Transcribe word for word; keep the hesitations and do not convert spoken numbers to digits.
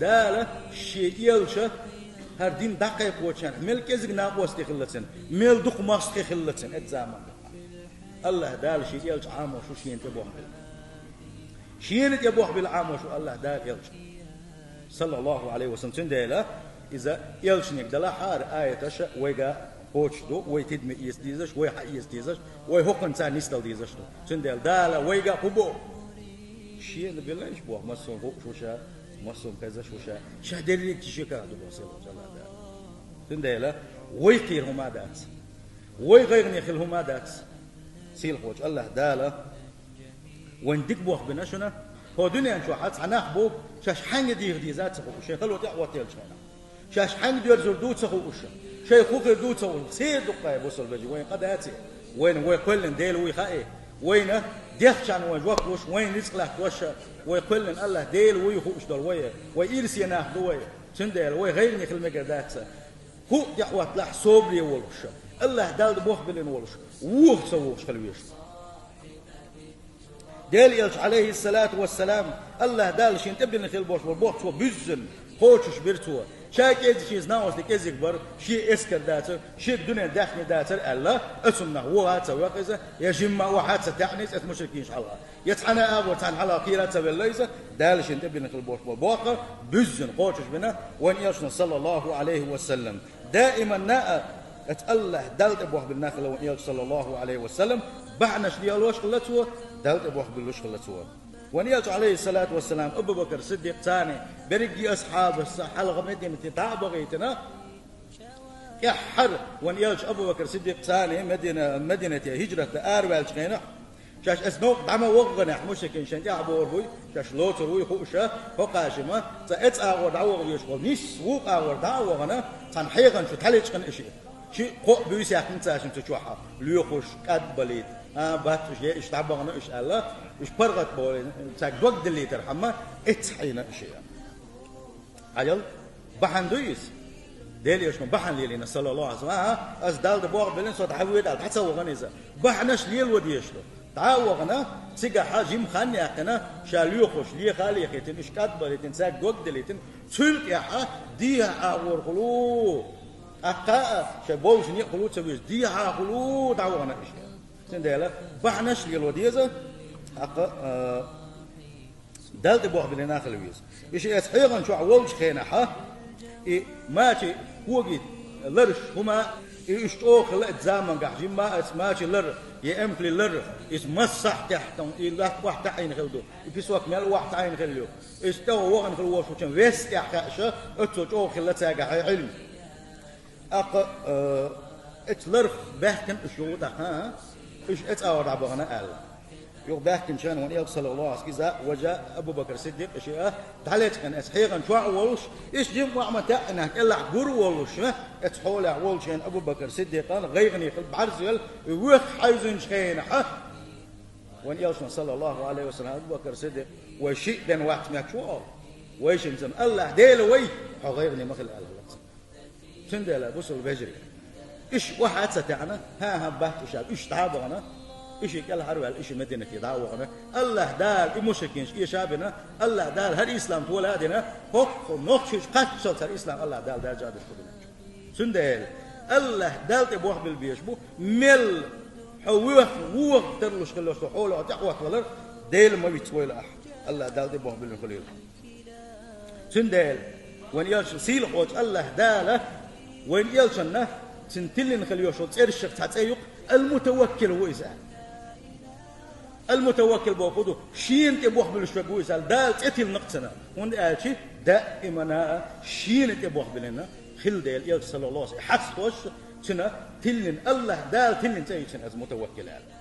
Дала шен элча хӀара дин дӀакхайкхочарна мел кӀезига накъостий хилла цун, мел дукха мостагӀий хилла цун, эцу заманахь. АллахӀ Дала шен элча Ӏамош ву шена тӀе бохбелла. Шена тӀе бохбелла Ӏамош ву АллахӀ Дала элча, саллаллахӀу Ӏалайхи ва саллам. Цундела иза элчаниг далахьара аяташа вайга кхочуш ду, вай тидаме эца дезаш, вай хьаэца дезаш, вай хӀокхунца нисдала дезаш ду. Цундела Дала вайга кху боху. Шена белла иш боху, массо а хууш ву ша, массо а хезаш ву ша. Ша дерриг а шекахь ду боху сийлахьчу АллахӀ Дала. Цундела вай кхера хӀума дац. Вай гӀайгӀане хила хӀума дац. Сийлахьчу АллахӀ Дала вайн дика бохбина шуна. ХӀокху дуьнен чохь цхьа нах бу, шаьш хьаьнга дийха деза а ца хууш, шайн хало тӀе а хӀоттаеллачу хенахь. Шаьш хьаьнга доьрзур ду ца хууш, шайн хӀун хир ду ца хууш, церан дуккха а бусалба вежарий, вайн къа дац и. Вайна вай кхоьллина Дела вуй хаьа. Вайна дехчарна вайн жоп луш, вайна рицкъ латтош, вай кхоьллина АллахӀ Дела вуй хууш долу вай, вай ирсе нах ду вай. Цундела вай гӀайгӀане хила мегар дац. ХӀуъа тӀе а хӀотталахь собаре волуш, АллахӀ Далла тӀе бохбеллина волуш, вуха ца вухуш хила везаш. Делан элча, Ӏалайхиссалату вассалам, АллахӀ Далла шена тӀе бина хила болуш болу боху цо буьззина, кхочуш бира цо. Ша кӀезиг шен знавосле кӀезиг бара, шен эскар дацара, шега дуьнен даьхни дацара аьлла, оцунна нах вуха а ца ваьхна иза, я жимма а охьа а ца таьӀна иза оцу мушрикинаш хьалха. Я цхьана а агӀор цхьана хьалха кхера а ца велла иза, Дала шена тӀе бина хила болуш болу боху буьззина, кхочуш бина вайн элчано, саллаллахӀу Ӏалайхи ва саллам. Даиманна а оцу АллахӀ Далла тӀе бохбелла нах хилла вайн элча, саллаллахӀу Ӏалайхи ва саллам, бахьанаш лелош хилла цо, Далла тӀе бохбеллуш хилла цо. Вайн элча, Ӏалайхиссалату вассалам, Абу-Бакр Сиддикъ царна берриге а асхьабашца хьалха Мединате дӀа а бахийтина, тӀаьххьара вайн элча Абу-Бакр Сиддикъ царна Медина-, Мединате хӀижрат дан араваьллачу хенахь, шаьш оцу новкъа дӀа ма вахханехь, мушрикин шайн тӀаьхьа богӀур буй, шаьш лоцур вуй хууш, хӀокхашима, цкъа эцу агӀор дӀаваха везаш волу, нисса вукху агӀор дӀа а вахана, цхьана хьехана чу дӀалечкъина и шиъ. Шиъ-кхоъ буьйса яьккхина цаьршимма цу чохь, лоьхуш, кӀадбалийта, а, батташ е иштта дӀабахана уьш аьлла, уьш паргӀат бохийна, цаьрга дог диллийтархьама, эццахь Ӏийна и шиъ. Хьажал, бахьана дуй иза? Делан элчано бахьана лелийна, саллаллахӀу Ӏалайхи ва саллам, а, аса Далла тӀе бохбеллина, со дӀавоьду аьлла, дӀа ца вахана иза. Бахьанаш лело дезаш ду. ДӀа а вахана, цигахь жима хан яьккхина, ша лоьхуш, леха а лехийтина, уьш кӀадбалийтина, цаьрга дог диллийтина, цул тӀаьхьа дехьа агӀорхула, тӀаккха а шайн болчу некъахула ца вуьзуш, дехьахула дӀавахана уьш. Цундела бахьанаш лело деза, тӀаккха, а, Далла тӀе бохбеллина хила веза. И шиъ эцу хьехана чохь волчу хенахьа, и мачи когий лараш хӀума, и уьш чӀогӀа хилла эцу замангахь, жимма а эцу мачи лар, я эмхли лар, иза массахь тӀехь тан, и латта охьатаӀийна хила ду, и песок мел охьатаӀийна хила ю. Иза тӀе вахана хила волуш волчун вес тӀехь хаьаша, оццо чӀогӀа хилла цаьргахь Ӏилма. ТӀаккха, э, эцу ларх баьхкина уьш юха тӀаккха, а? Уьш эцу агӀор дӀабахана аьлла. Юха баьхкинчарна вайн элча, саллаллахӀу Ӏалайхи ва саллам, иза важа Абу-Бакр Сиддикъ, и шиъ а, дӀалечкъина эцу хьехана чохь а волуш, иза жимма а ма таьӀнехь кӀелахь гур а волуш, а? Эцу хьолехь волчу хенахь Абу-Бакр Сиддикъан гӀайгӀане хила бӀаьрзавелла, и воьхка хьаьвзинчу хенахьа, вайн элчано, саллаллахӀу Ӏалайхи ва саллам, Абу-Бакр Сиддикъ, вай шиъ бен вац моьттуш ву хьо? Вайшинца АллахӀ Дела вай, хьо гӀайгӀане ма хила аьлла хӀаллакца. Цундела, бусалба вежарий, уьш охьа а ца таьӀна, хӀан-хӀа бац уьш аьлла, уьш дӀа а бахана, и шиъ кӀелхьарваьлла, и шиъ Мединате дӀа а вахана, АллахӀ Дала и мушрикинаш эша а бина, АллахӀ Дала хӀара ислам тола а дина, хӀокху нохчийчу кхаччалц хӀара ислам АллахӀ Дала даржа а дина кху дуьнен чу. Цундела, АллахӀ Далла тӀе бохбелла безаш бу, мел хьо воьхна, воха тарлуш хилла со хьолехь тӀаьхьа хӀоттавалар, Дела ма виц войла ахь, АллахӀ Далла тӀе бохбеллина хуьлийла. Цундела, вайн элча, сийлахьчу АллахӀ Дала вайн элчанна, цуьнан тиллина хила йолуш йолу цӀерашах цхьа цӀе ю-кх, Ал-Мутаваккил ву иза аьлла. Ал-Мутаваккил бохург ду, шена тӀе бохбеллаш верг ву иза аьлла, Дала цӀе тиллина-кх цунна. ХӀунда аьлча, даимана а шена тӀе бохбеллина хилла Делан элча, саллаллахӀу Ӏалайхи ва саллам, и хьаста долуш, цуьнан тиллина, АллахӀ Дала тиллина цӀе ю цуьнан, иза Мутаваккил аьлла.